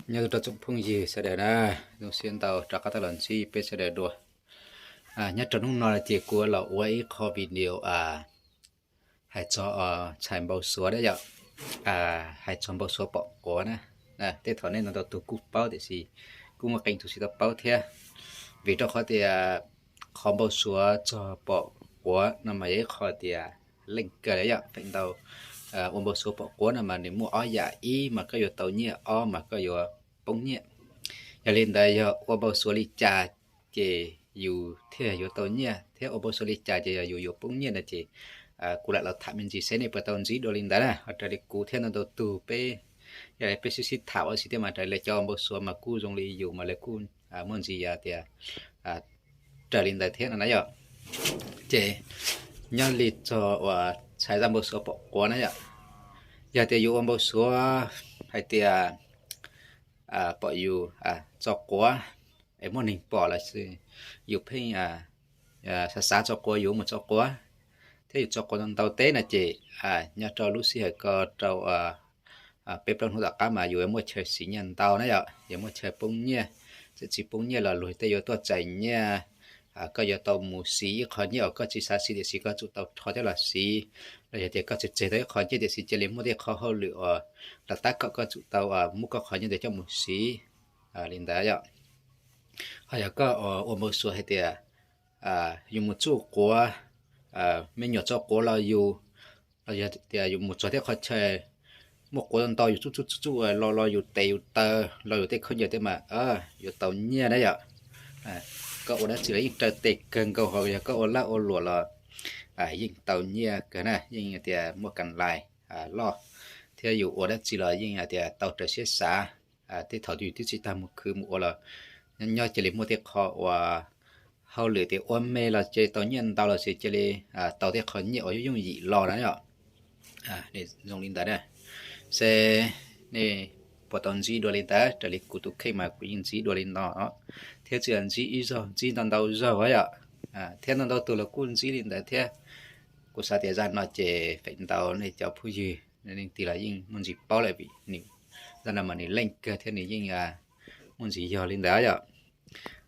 Nyob zoo rau tsoom phooj ywg sawv daws na, zoo siab ntau rov qab tau los ntsib peb sawv daws dua. Nyob rau hnub no ces kuv los ua ib qho video hais txog txhais npau suav na yom, hais txog npau suav pom quav na. Tej thaum nej ntau ntau tus kuj paub tiam sis kuj muaj qee tus tsis tau paub thiab. Vim rau qhov tias qhov npau suav txog pom quav no mas yog ib qho tias leej kawg yom, feem ntau ua npau suav pom quav no mas nws muaj ob yam, ib mas koj yuav tau nyiaj, ob mas koj yuav poob nyiaj. Yog li ntawd yog ua npau suav li cas ces yus thiaj yuav tau nyiaj, thiab ua npau suav li cas ces yog yus yuav poob nyiaj no ces kuv lam los tham me ntsis seb nej puas tau ntsib dua li ntawd na. Ho raws li kuv thiab ntau ntau tus peb, yog li peb sib sib tham ua si thiab mas raws li cov ua npau suav mas kuj zoo li yus mas lawv kuj muaj ntsis yog tias raws li ntawd thiab no na yom. Ces nyob li txog uas txhais zaj npau suav pom quav na yom, yog tias yus ua npau suav hais tias pom yus tso quav es muaj neeg pom los sis yus pheej xav xav tso quav, yus mus tso quav thiab yus tso quav ntau teb no ces nyob rau lub sij hawm ko rau peb plaub hnub tom qab mas yus yuav muaj chaw siv nyiaj ntau na yom, yuav muaj chaw poob nyiaj. Txawm tsis poob nyiaj los luag tej yuav tuaj txais nyiaj, koj yuav tau mus siv ib qho nyiaj uas koj tsis xav siv tiam sis koj tsum tau rho coj los siv, los yog tias koj tseg tseg tau ib qho nyiaj tiam sis cia li muaj tej qho hauj lwm uas los tab kom koj tsum tau muab koj qhov nyiaj ntawd coj mus siv li ntawd yom. Ho yog koj ua npau suav hais tias yus mus tsuj quav, me nyuam tso quav los yus, los yog tias yus mus txog tej qhov chaw muaj quav ntau yus tsuj tsuj tsuj los los yus tes yus taw los yus tej khaub ncaws tej mas yuav tau nyiaj na yom. Koj ua dab tsi los yeej raws tes kawg nkaus, ho yog koj ua laj ua luam los yeej tau nyiaj kawg na, yeej tias muaj kam lais loj, thiab yus ua dab tsi los yeej hais tias tau raws siab xav. Tej thaum yus twb tsis tau mus khwv mus ua los nyob nyob cia li muaj tej qho uas hauj lwm tias ua me los cia li tau nyiaj ntau los sis cia li tau tej qho nyiaj uas yooj yooj yim los na yom. Zoo li ntawd na, se nej puas tau ntsib dua li ntawd? Raws li kuv tus kheej mas kuv yeej ntsib dua li no, thiab tsis yog ntsib ib zaug, ntsib ntau ntau zaug yom. Thiab ntau ntau tus los kuj ntsib li ntawd thiab. Kuv xav tias zaj no ces feem ntau nej cov phooj ywg leej twg los yeej muaj ntsis paub lawm vim nws, zaj no mas nws leej kawg thiab nws yeej muaj ntsis yog li ntawd yom.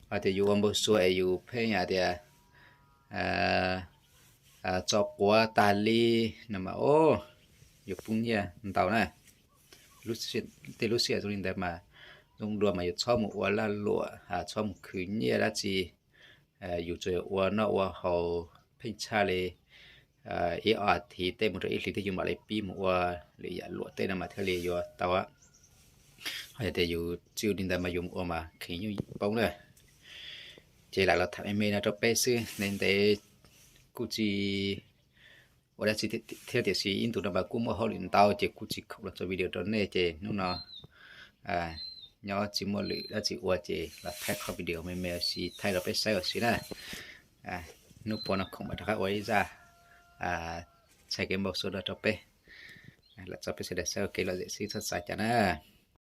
Hais tias yus ua npau suav es yus pheej hais tias tso quav tas li no mas o, yus poob nyiaj ntau na. Tej lub sij hawm zoo li ntawd mas zoo dua mas yus txhob mus ua lag luam, txhob mus khwv nyiaj dab tsi. Yus tsuas ua noj ua haus pheej tshaj li ib ob as thiv tej mus rau ib hlis thiab yus mam li pib mus ua lwm yam luam tej no mas thiaj li yuav tau. Ho yog tias yus tsis ua li ntawd mas yus mus ua mas kheev yooj yim poob na. Ces lam los tham me me no rau peb xwb, ntev ntev kuj tsis ua dab tsi thiab tiam sis ib ntus no mas kuj muaj hauj lwm ntau ces kuj tsis khoom los tso video rau nej ces hnub no nyob tsis muaj lwm dab tsi ua ces los thaij qhov video me me ua si thaij rau peb saib ua si na. Hnub puas no khoom mam rov qab ua ib zaj txhais kev npau suav no rau peb, los tso peb sawv daws saib ua kev lom zem xwb txhob xav cas na.